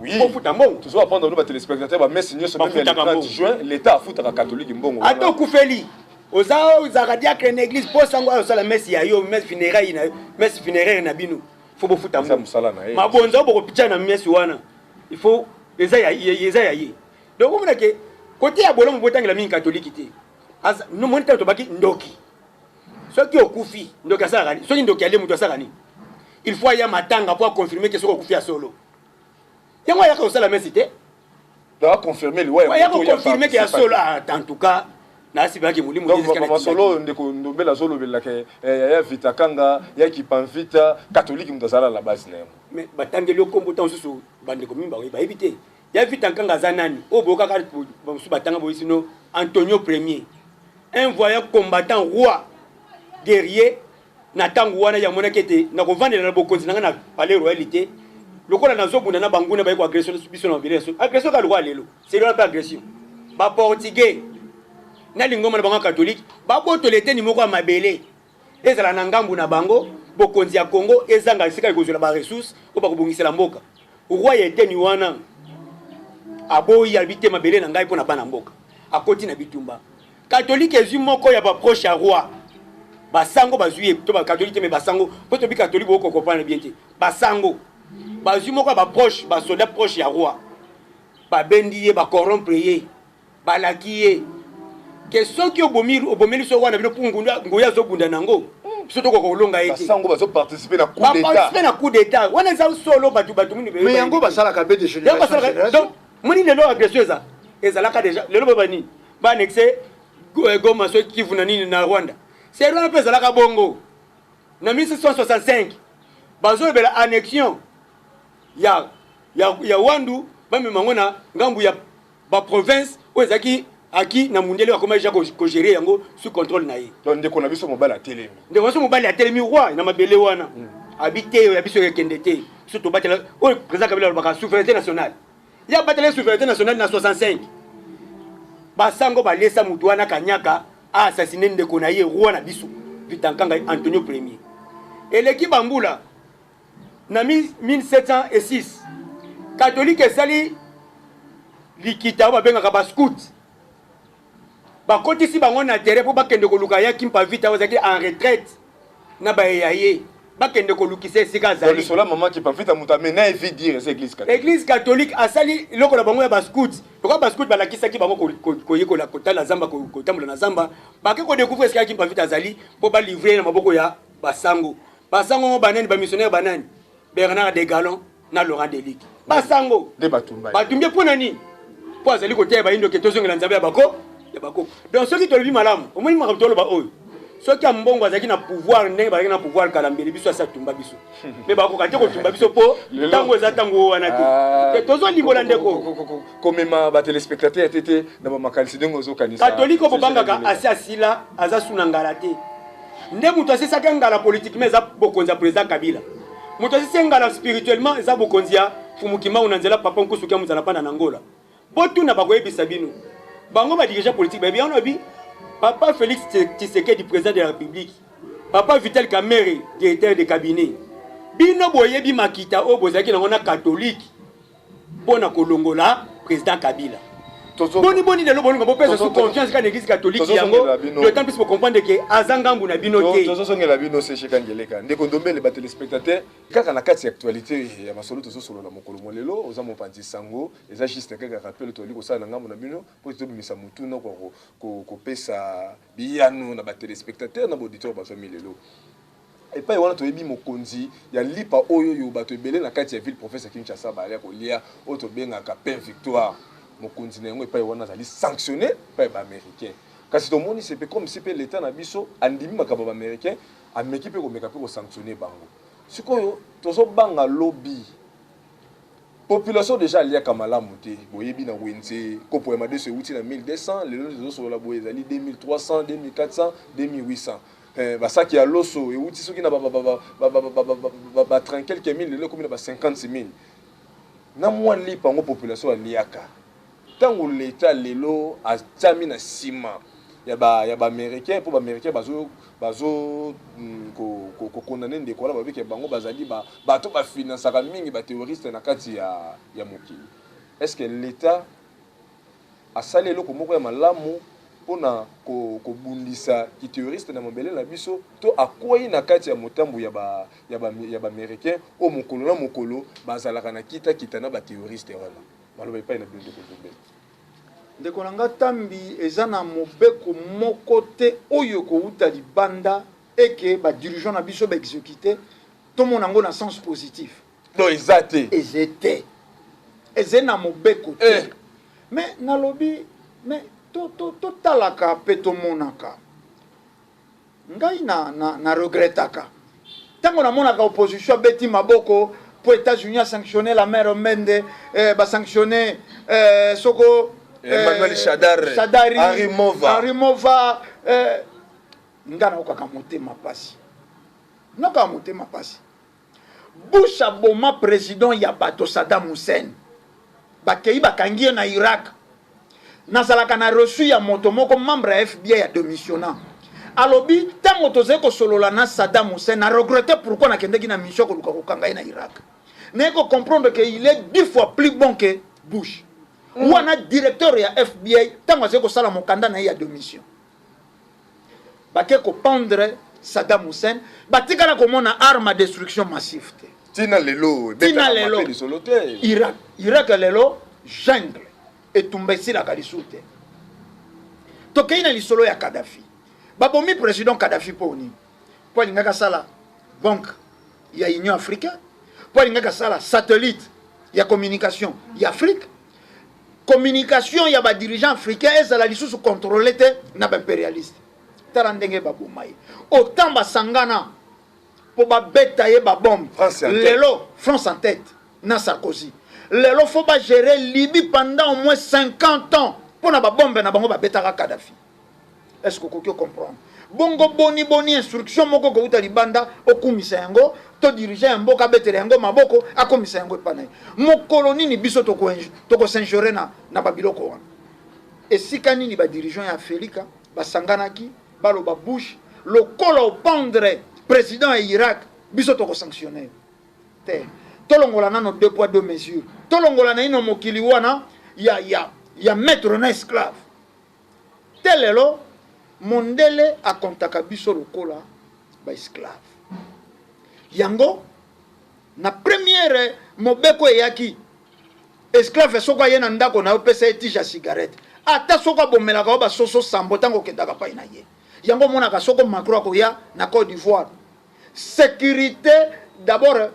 Oui. Kofuta mbongo. Toujours apprendre nous batéléspectateurs, bamesse nyonso, même ya le 30 juin, l'État afutaka catholique mbongo. Ata okufeli, oza ozalaka diacre na église, mpo sango ayo osala messe ya yo, messe funéraire na messe funéraire na bino, faut bofuta mbongo. Mosala na ye. Mabonza oyo bokopitia na messe wana, il faut eza ya eza ya ye. Donc omona ke kote ya bolamu botangela mingi katolike te. Moni ntango tobaki ndoki, soki okufi, ndoki asalaka nini? Soki ndoki alie moto, asalaka nini? Il faut aya matanga mpo aconfirmer ke soki okufi ya solo, yango ayaka kosala messe te. Aconfirmer liwa. Aya koconfirmer ke ya solo. En tout cas nasibaki molimo. Masolo oyo ndeko Ndombele azolobelaka, yaya Vita Kanga, ya Kipamvita, catholique moto azala na base na yango. Mais batangeli yo nkombo ntango mosusu, bandeko mingi bayebi te ya Vita Nkanga aza nani. Oyo boyokaka bamosusu batanga boye, sino Antonio Premier, un voyant combattant, roi guerrier na ntango wana. Yamonaki ete nakovandela na bokonzi na ngai na palais royal te, lokola nazobunda na banguna baye koagression biso na mabele. Agression kaka lokola lelo, selo wana mpe agression. Baportugais na lingomba na bango ya catholique babotola eteni moko ya mabele ezala na ngambu na bango. Bokonzi ya Congo ezanga esika ekozwela baressource oyo bakobongisela mboka. Roi ya eteni wana aboyi, alobi te, mabele na ngai mpo na bana mboka. Akoti na bitumba. Catholique ezwi moko ya baproche ya roi, basango bazwi ye, to bacatholique te, me basango, mpo tobi catholique bokocomprendre bien te. Basango bazwi moko ya baproche, basoldat proche ya roi, babendi ye, bacorrompre ye, balaki ye ke soki obomi, obomeli so wana bino, mpo nguya azobunda nango, biso tokoka kolonga ye te. Basango bazoparticipe na coup d'état. Baparticipe na coup d'état wana, eza solo. Bato mingi Mais yango basalaka mpe de génération en génération. Donc moni lelo agression eza, ezalaka déjà. Lelo boyeba nini, baannexe Goma, soki Kivu na nini na Rwanda, c'est Rwanda mpe ezalaka bongo. Na 1765 bazolobela annexion ya Wandu, bamema yango na ngambu ya baprovince oyo ezalaki aki na mundele, akoma déjà kogérer yango sous contrôle na ye. Donc ndeko na biso mobali atelemi. Ndeko biso mobali atelemi, roi na mabele wana, abi te, oyo ya biso ekende te. Biso tobatela oyo président Kabila alobaka, souveraineté nationale. Ye abatela souveraineté nationale na 65. Basango balesa motu wana kanyaka, aassassine ndeko na ye, roi na biso Vita Nkanga Antonio Premier. Eleki bambula, na 1706 catholique esali likita oyo babengaka bascout. Bakotisi bango na terrain mpo bakende koluka ya Kimpa Vita oyo azalaki en retraite na bayeya ye, bakende kolukisa esika azali. Lisolo mama Kimpa Vita, moto amena ye vie dire eza église catholique. Église catholique asali eloko na bango ya bascout. Lokola bascout balakisaki bango koyekola kotala zamba, kotambola na zamba, bake kodécouvrir esika ya Kimpa Vita azali mpo balivre na maboko ya basango. Basango ngo banani? Bamissionnaire banani? Bernard de Galon na Laurent Delic. Basango nde batumba ye. Batumbi mpo na nini? Mpo azali koteya bayindo ke tozongela Nzambe ya bako. Donc soki tolobi malamu, omoni makambo toloba oyo, soki ya mbongo azalaki na pouvoir ndenge bazalaki na pouvoir kala, mbele biso asi atumba biso. Me bakoka te kotumba biso mpo ntango eza ntango wana te. Tozolimbola, ndeko. Komema batéléspectateur te te na bamakanisi ndenge ozokanisa. Katolike oyo bobangaka asi asila, aza suna ngala te. Nde moto asisaki ngala politiquement eza bokonzi ya président Kabila. Moto asisi ngala spirituellement eza bokonzi ya Fumu Kimbangu na nzela papa Nkusuki ya Mozala Mpanda na Ngola. Botuna, bakoyebisa bino. Bango badirigeant politique bayebi yango. Lobi papa Félix Tshisekedi, président de la République, papa Vital Kamerhe, directeur de cabinet, bino boyebi makita oyo bozalaki nango na catholique mpo na kolongola président Kabila. Boni boni lelo bolinga bopesa su confiance kaka na église catholique yango, d'autant plus bocomprendre ke aza ngambu na bino te? Tozozongela bino secheka ngeleka, ndeko Ndombele. Batéléspectateur, kaka na kati ya actualité ya masolo tozosolola mokolo molelo, oza mopanzi sango, eza juste kaka rappel tozali kosala na ngambo na bino mpo tobimisa motuna kopesa biyano na batéléspectateur na baauditeur bazwami lelo epai wana. Toyebi mokonzi ya lipa oyo oyo bato ebele na kati ya ville province ya Kinshasa balia kolia, oyo tobengaka Pain Victoire, mokonzi na yango epai wana azali sanctionné epai ya baaméricain. Kasi tomoni sepe comme si mpe l'état na biso andimi makambo ya baaméricain, ameki mpe komeka mpe kosanctionne bango. Sikoyo tozobanga lobi population déjà aliaka malamu te. Boyebi na wenze, kopo ya madeso euti na 1200, lelo tozosolola boye ezali 2300, 2400, 2800. Basaki ya loso euti soki na ba 30 quelque mille, lelo ekomi na ba 50 mille na mwa lipa yango population aliaka. Ntango leta lelo atiami na nsima ya baaméricain, mpo baaméricain bazo kokondane ndeko wana, babike bango bazali bato bafinansaka mingi baterroriste na kati ya mokili, est ce que l'état asali eloko moko ya malamu mpona kobundisa kiterroriste na mabele na biso, to akwei na kati ya motambo ya baaméricain oyo mokolo na mokolo bazalaka na kitakita na baterroriste wana? Maloba epai na bino, ndeko Ndombele. Ndeko na nga Tambi, eza na mobeko moko te oyo ekowuta libanda eke badirigeant na biso baexécute, tomona yango na sens positif. Donc eza te? Eza te, eza na mobeko te. Mais nalobi, mais totalaka mpe tomonaka. Ngai na regrettaka ntango namonaka opposition abeti maboko. Mpo États-Unis asanctionne Lambert Mende, basanctionne soko Emmanuel Shadary, Shadary, Henri Mova. Henri Mova, nga naokaka motema pasi, nokaka motema pasi. Bush aboma président ya bato Saddam Hussein, bakei bakangi ye na Irak. Nazalaka na reçu ya moto moko, membre ya FBI ya démissionnant, alobi ntango tozali kosolola na Saddam Hussein, na regrette pourquoi nakendaki na mission koluka kokanga ye na Irak. Naye kocomprendre que il est 10 fois plus bon que Bush. Wana directeur ya FBI, ntango azali kosala mokanda na ye ya démission, bake kopendre Saddam Hussein, batikala komona arme à destruction massive te. Tina lelo. Tina lelo. Lisolo te. Irak, Irak lelo jungle, etumba esilaka lisusu te. Tokei na lisolo ya Kadafi. Babomi président Kadafi mpo nini? Mpo alingaki asala banque ya Union africaine, mpo alingaki asala satellite ya communication ya Afrique, communication ya badirigeant africain ezala lisusu contrôle te na baimpérialiste. Tala ndenge baboma ye. Autant basangana mpo babeta ye babombe. France en tête. Lelo France en tête na Sarkozy, lelo faut bagérer Libye pendant au moins 50 ans mpo na babombe na bango babetaka Kadafi. Est ce que okoki ocomprendre bongo? Boni boni instruction moko kouta libanda, okumisa yango to dirigeant ya mboka abetela yango maboko, akomisa yango epa na ye. Mokolo nini biso tokos'injouer na babiloko wana? Esika nini badirigeant ya Afrika basanganaki baloba: "Bush, lokola opendre président ya Irak, biso tokosanctionne te"? Tolongola nano deux poids deux mesures, tolongola na ino mokili wana ya maître na esclave te. Lelo mondele akontaka biso lokola baesclave. Yango na première mobeko eyaki, esclave soki aye na ndako na yo, opesa ye tige ya cigarette, ata soki abomelaka yo basoso sambo ntango okendaka pai na ye. Yango omonaka soko Macron akoya na Côte d'Ivoire, sécurité d'abord.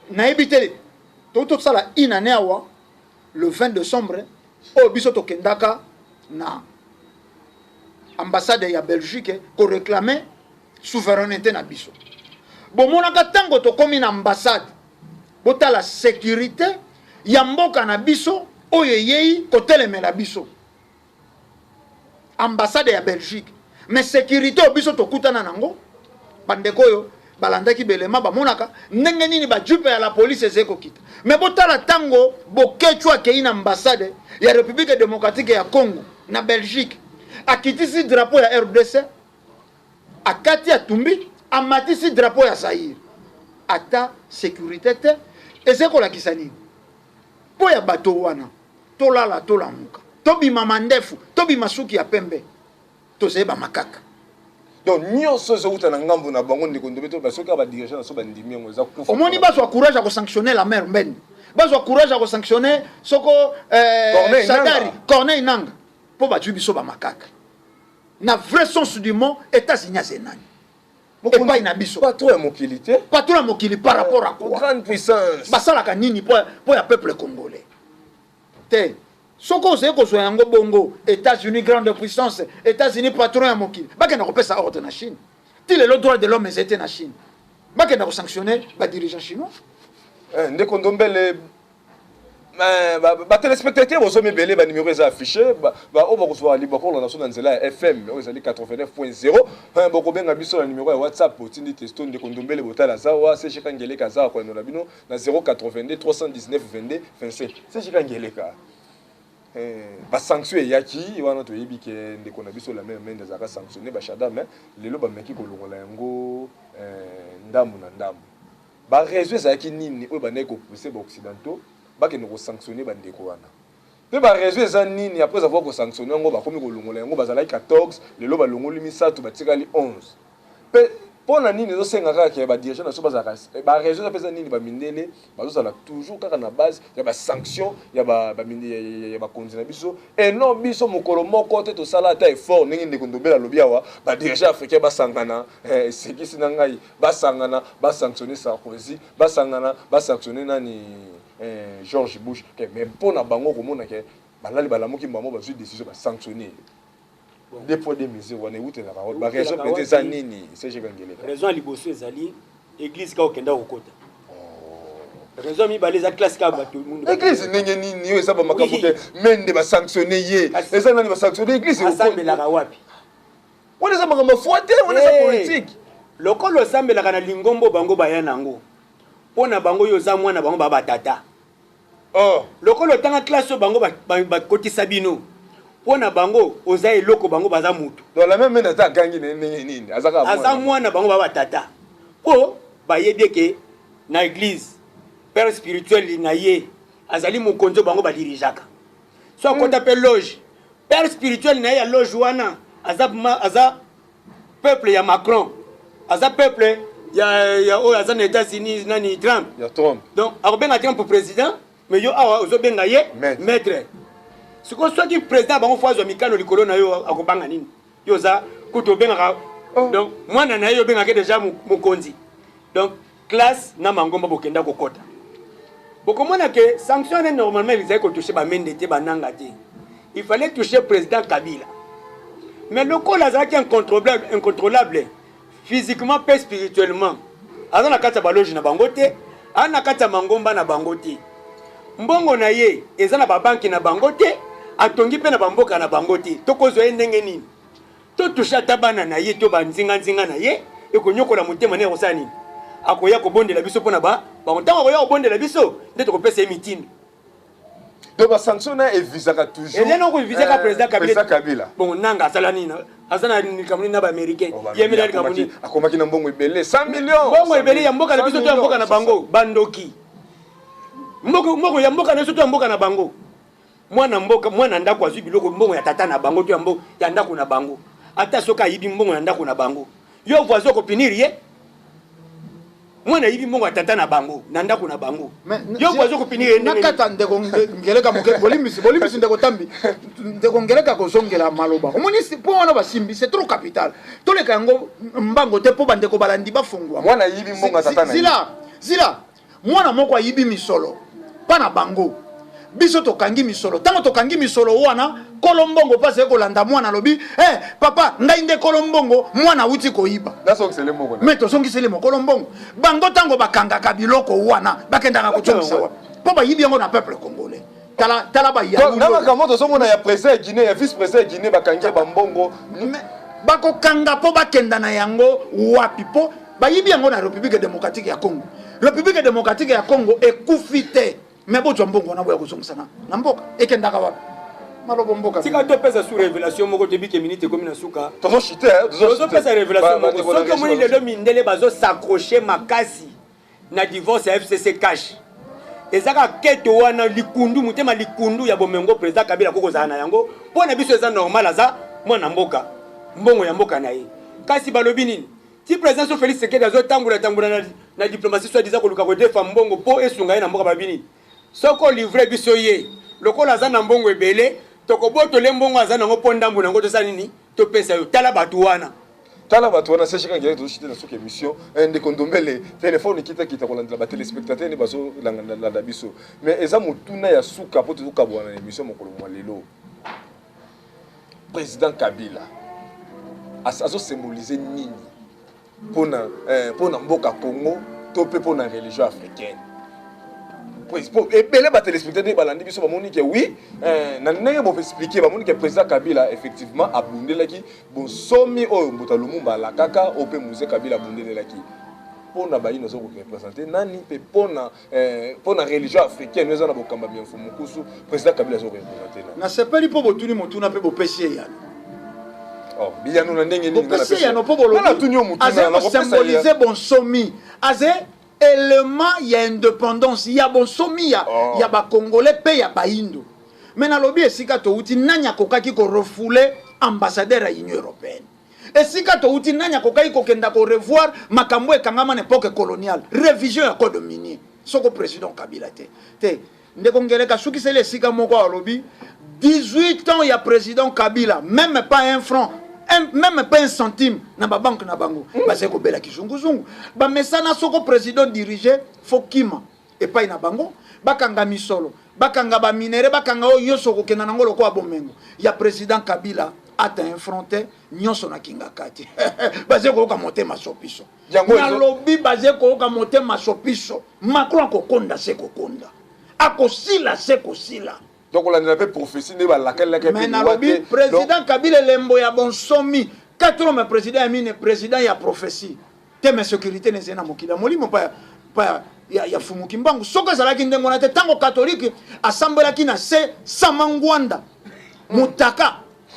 Nayebi te, toki tosala une année awa le 20 décembre oyo biso tokendaka na ambassade ya Belgique koréclame souveraineté na biso. Bomonaka ntango tokómi na ambassade, botala sécurité ya mboka na biso oyo eyei kotelemela biso, ambassade ya Belgique. Mais sécurité oyo biso tokutana nango, bandeko oyo balandaki belema bamonaka ndenge nini bajeep ya la police ezali kokita. Mais botala ntango Boketshu akei na ambassade ya République démocratique ya Congo na Belgique, akitisi drapeau ya RDC, akati, atumbi, amatisi drapeau ya Zaire. Ata sécurité te. Ezali kolakisa nini mpo ya bato wana? Tolala, tolamuka, tobima mandefu, tobima suki ya pembe, tozali bamakaka. Donc nyonso ezowuta na ngambo na bango. Ndeko Ndombe, to basoki kaka badirigeant na so bandimi yango, eza kufa. Omoni, bazwa courage ya kosanctionne Lambert Mende, bazwa courage ya kosanctionne soko Corneille Shadary. Nanga. Corneille Nanga, mpo bazwi biso bamakaka na vrai sens du mot. États-Unis aze nani epai na biso? Patron ya mokili te. Patron ya mokili par rapport à quoi? Grande puissance. Basalaka nini mpo ya peuple congolais te? Soki ozali kozwa yango bongo, États-Unis grande puissance, États-Unis patron ya mokili, bakenda kopesa ordre na Chine. Ti lelo droit de l'homme ezali te na Chine, bakenda kosanctionne badirigeant chinois. Ndeko Ndombele, batéléspectateur bozomi ebele, banimero eza affiché. Oyo bakozwa libaku kolanda so na nzela ya FM oyo ezali 89.0, bokobenga biso na nimero ya WhatsApp, otindi texto: "Ndeko Ndombele botala aza wa CGK Ngeleka aza koyanola bino na 082 319 22 25." CGK Ngeleka, basanction eyaki wana, toyebi ke ndeko na biso Lambert Mende azalaka sanctionné, bashada. Mais lelo bameki kolongola yango ndambu na ndambu. Baraison ezalaki nini oyo bandaki kopousse baoccidentaux bakende kosanctionne bandeko wana? Mpe baraison eza nini, après avoir kosanctionne yango, bakomi kolongola yango? Bazalaki 14, lelo balongoli misato, batikali 11. Mpe mpo na nini ezosenga kaka ke badirigeant na biso bazalaka? Baraison eza mpe eza nini? Bamindele bazozala toujours kaka na base ya basanction ya bakonzi na biso, et non biso. Mokolo moko te tosala ata effort ndenge ndeko Ndombele alobi awa, badirigeant africain basangana, esekisi na ngai, basangana basanctionne Sarkozy, basangana basanctionne nani, George Bush. Mais mpo na bango komona ke balali, balamuki, bango bazwi décision, basanctionne. Deux poids deux mesures wana ewutelaka? Baraison peut-être eza nini, CG Ngeleka? Raison ya liboso ezali église kaka okenda kokota. Raison ya mibale eza classe kaka bato mundu. Église ndenge nini oyo eza bamakambo te? Mende basanctionne ye, eza nani basanctionne église? Asambelaka wapi? Wana eza makambo ya foi te, wana eza politique. Lokola osambelaka na lingombo, bango baya nango mpo na bango, yo oza mwana bango, baa batata. Oh. Lokola otanga classe oyo bango bakotisa bino, mpo na bango oza eloko, bango baza mutu. Donc la même Mende ata agangi na ye ndenge nini, aza kaka aza mwana bango, baa batata, mpo bayebi eke na église père spirituel na ye azali mokonzi oyo bango badirigeaka. So akota mpe loge, père spirituel na ye ya loge wana aza, aza peuple ya Macron, aza peuple ya oyo aza na États-Unis, nani, Trump. Ya Trump. Donc akobenga Trump président, mais yo awa ozobenga ye maître. Maître. Sikoyo soki président bango fo azwa mikano likolo na yo, akobanga nini? Yo oza kutu obengaka. Oh. Donc mwana na ye obengaki déjà mokonzi. Donc classe na mangomba bokenda kokota, bokomona ke sanction wana normalement ezali kotouche bamende te, bananga te. Il fallait toucher président Kabila, mais lokola azalaki incontrôlable, incontrôlable physiquement mpe spirituellement, aza na kati ya baloge na bango te, aza na kati ya mangomba na bango te, mbongo na ye eza na babanki na bango te, atongi mpe na bamboka na bango te, tokozwa ye ndenge nini? Totouche ata bana na ye to banzinganzinga na ye, ekonyokola motema na ye, akosala nini? Akoya kobondela biso mpona bango. Ntango akoya kobondela biso nde tokopesa ye mitindo. Donc basanction na evisaka toujours eza noko evisaka président Kabila. Président Kabila. Bon, nanga asala nini? Aza na likambo nini na baaméricain? Oh, ye mela likambo nini? Akomaki na mbongo ebele, 100 millions. Mbongo ebele ya mboka na biso to ya mboka na bango? Bandoki. Mbongo ya mboka na biso to ya mboka na bango? Mwana mboka, mwana ndako azwi biloko, mbongo ya tata na bango to ya ndako na bango. Ata soki ayibi mbongo ya ndako na bango, yo voisin okopunir ye? Mwana ayibi mbongo ya tata na bango na ndako na bango, yo voisin okopunir ye ndenge nini? Nakata ndeko Ngeleka moke. Bolimbisi, bolimbisi ndeko Tambi, ndeko Ngeleka kozongela maloba. Omoni mpo wana basimbi, c'est trop capital, toleka yango mbango te mpo bandeko balandi bafungwa. Mwana ayibi mbongo ya tata na ye. Zila, zila. Mwana moko ayibi misolo mpa na bango, biso tokangi misolo. Ntango tokangi misolo wana, kolo mbongo mpe azali kolanda mwana, alobi: "Eh, papa, ngai nde kolo mbongo, mwana awuti koyiba." Nasongisele moko na Me tozongiseli mokolo mbongo. Bango ntango bakangaka biloko wana, bakendaka kozongisa wapi? Mpo bayibi yango na peuple congolais. Tala, tala. Donc, na bayawu. Makambo tozomona ya président ya Guinée, ya vice président ya Guinée, bakangi ye bambongo. Mais bakokanga mpo bakenda na yango wapi? Mpo bayibi yango na République démocratique ya Congo. République démocratique ya Congo ekufi te, me bozwa mbongo wana, boya kozongisa na mboka. Ekendaka wapi? Malobo mboka. Tika topesa su révélation moko, toyebi ke minute ekomi na suka. Tozochite. Tozopesa révélation moko. Soki omoni lelo mindele bazos'accroche makasi na divorce ya FCC CACH, eza kaka keto wana, likundu, motema likundu ya bomengo président Kabila akoki kozala na yango. Mpo na biso eza normal, aza mwana mboka, mbongo ya mboka na ye. Kasi balobi nini? Ti président so Félix Tshisekedi azotambola tambola na diplomatie, soi-disant koluka kodefa mbongo mpo esunga ye na mboka, balobi nini? Soki olivre biso ye, lokola aza na mbongo ebele, tokobotole mbongo aza nango mpo ndambo nango tosala nini? Topesa yo. Tala bato wana. Tala bato wana. Secheka ngele, tozochite na soki émission. Ndeko Ndombele, telefone ekitakita kolandela batelespectateur nde bazolanda biso, mais eza motuna ya suka mpo tozokabwana na émission mokolo mwa lelo. Président Kabila azosymbolize nini mpona mboka Congo to mpe mpona religion africaine? Ebele batelespectateur balandi biso, bamoni ke oui, na ndenge boexplike, bamoni ke président Kabila effectivement abundelaki bonsomi oyo Mbuta Lumumba alakaka, oyo mpe Mzee Kabila abundelelaki. Mpona bayini aza korepresente nani? Mpe mpona religion africaine oyo eza na bokambami ya Mfumu Nkusu, président Kabila aza korepresente nani? Nasepeli mpo botuni motuna mpe bopesi ye yano. Oh, biyano na ndenge nini? Bopesi ye yano mpo bolobi aza kosymbolize bonsomi, aza élément ya indépendance, ya bonsomi ya, oh, ya bacongolais mpe ya bayindo. Me nalobi, esika touti, nani akokaki korefouler ambassadeur ya Union européenne? Esika touti, nani akokaki kokenda korevoir makambo ekangama na époque coloniale, révision ya code minier, soko président Kabila te? Te, ndeko Ngeleka sukiseli esika moko, alobi 18 ans ya président Kabila, même pas un franc, même pas un centime na babanke na bango. Bazali kobela kizunguzungu, bamesana. Soko président dirige, fo kima epai na bango, bakanga misolo, bakanga baminerais, bakanga oyo nyonso okokenda nango lokola bomengo ya président Kabila. Ata un franc te, nyonso nakingaka te. Baze koyoka motema sopiso. Yango Nalobi baze koyoka motema sopiso. Macron akokonda se kokonda, akosila se kosila. Donc olandela mpe prophétie nde balakalelaki. Mais nalobi président Kabila, elembo ya bonsomi, quatre hommes, président ya mine, président ya prophétie te. Mais sécurité nezali na mokili ya molimo pa ya Fumuki Mbangu. Soki ezalaki ndenge wana te, ntango katolike asambelaki na se sama ngwanda mutaka,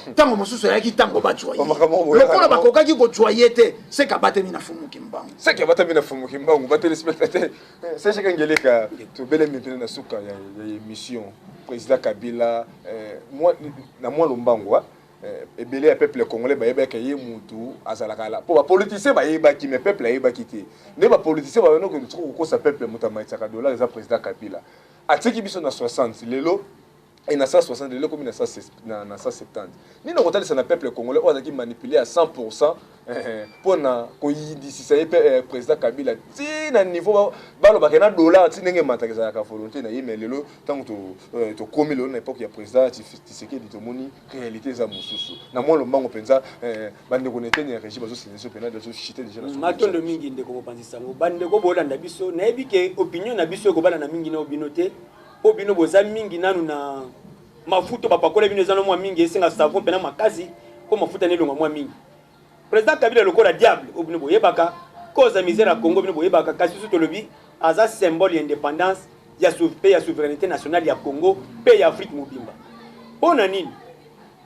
ntango mosusu ezalaki ntango bazwa ye. Makambo oyo Lokola bakokaki kozwa ye te, seke abatemi na Fumuki Mbangu. Seke abatami na Fumuki Mbangu. Batéléspectateur, secheka ngeleka, tobelemi mpene na suka ya émission. Président Kabila, na mwa lombango, ebele ya peuple congolais bayebaki ye mutu azalaka la mpo bapoliticien bayebaki, mais peuple ayebaki te. Nde bapoliticien babandi soki kokosa peuple, moto amatisaka dollar eza président Kabila. Atiki biso na 60, lelo e na 160, lelo ekomi na 170. Nini okotalisa na peuple congolais oyo azalaki manipulé à 100 mpona koyindisisa ye mpe président Kabila ti na niveau balobaka na dollar, ti ndenge emataka, ezalaka volonté na ye? Mais lelo, ntango tokómi lelo na époque ya président Tshisekedi, tomoni réalité eza mosusu. Na mwa lombango mpenza, bandeko na eteni ya régie bazosende biso mpena, bazochite déjà na Matondo mingi, ndeko mopanzi sango. Bandeko bolanda biso, nayebi ke opinion na biso ekobala na mingi na bino te, mpo bino boza mingi nanu na mafuta bapakola bino, eza na mwa mingi, esenga savon mpena makasi mpo mafuta nelongwa mwa mingi. Président Kabila lokola diable oyo bino boyebaka, cause ya misère ya Congo bino boyebaka, kasi biso tolobi aza symbole ya indépendance ya mpe ya souveraineté nationale ya Congo mpe ya Afrique mobimba. Mpo na nini?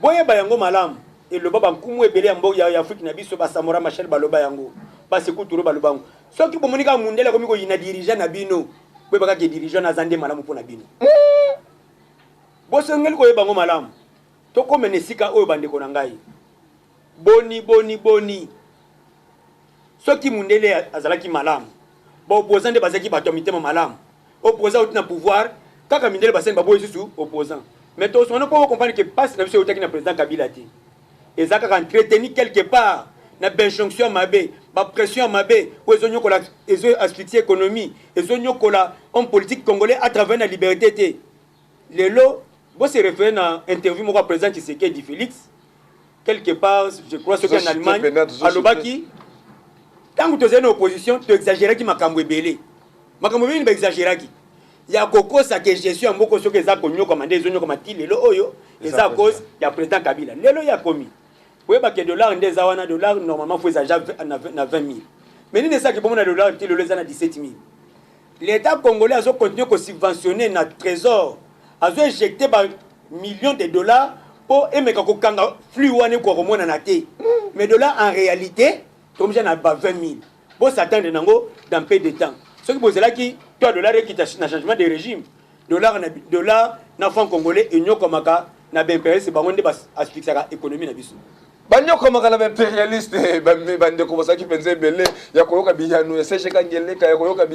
Boyeba yango malamu, eloba bankumu ebele ya mboka ya Afrique na biso, baSamora Machel baloba yango, baSekou Touré baloba yango. Soki bomoni kaka mundele akomi koyina dirigeant na bino, boyeba kaka dirigeant aza nde malamu mpo na bino. Bosengeli koyeba yango malamu. Tokomena esika oyo, bandeko na ngai, boni boni boni, soki mundele azalaki malamu, baopposant nde bazalaki bato ya mitema malamu. Opposant auti na pouvoir kaka, mindele basali baboyi susu opposant. Mais tosongana mpo bocomprendre ke mpasi na biso eutaki na président Kabila te, eza kaka entretenu quelque part na bainjonction ya mabe, bapression ya mabe oyo ezonyokola, ezoasphyxie économie, ezonyokola homme politique congolais à travers na liberté te. Lelo bose référé na interview moko ya président Tshisekedi Félix, quelque part, je crois soki en Allemagne, alobaki ntango tozali na opposition, toexagéraki makambo ebele. Makambo ebele baexagéraki ya kokosa ke gestion ya mboka soki eza konyokama nde ezonyokama ti lelo oyo, eza cause ya président Kabila. Lelo ye akomi oyebake dollar nde eza wana. Dollar normalement faut eza na 20 000, mais nini esalaki bomona dollar ti lelo eza na 17 000? L'État congolais azocontinue kosubventionne na trésor, azoinjecte ba millions de dollars mpo emeka kokanga flux wana ekoka komonana te. Mais dollar en réalité tokomisa na ba 20 000. Bos'attendre nango dans peu de temps. Soki bozelaki to ya dollar ekita na changement de régime, dollar na dollar na franc congolais enyokomaka na baimpérialiste, bango nde baasphyxiaka économie na biso. Banyokomaka na baimpérialiste. Bandeko bazalaki mpenza ebele ya koyoka biyano ya SGK Ngeleka, ya koyoka.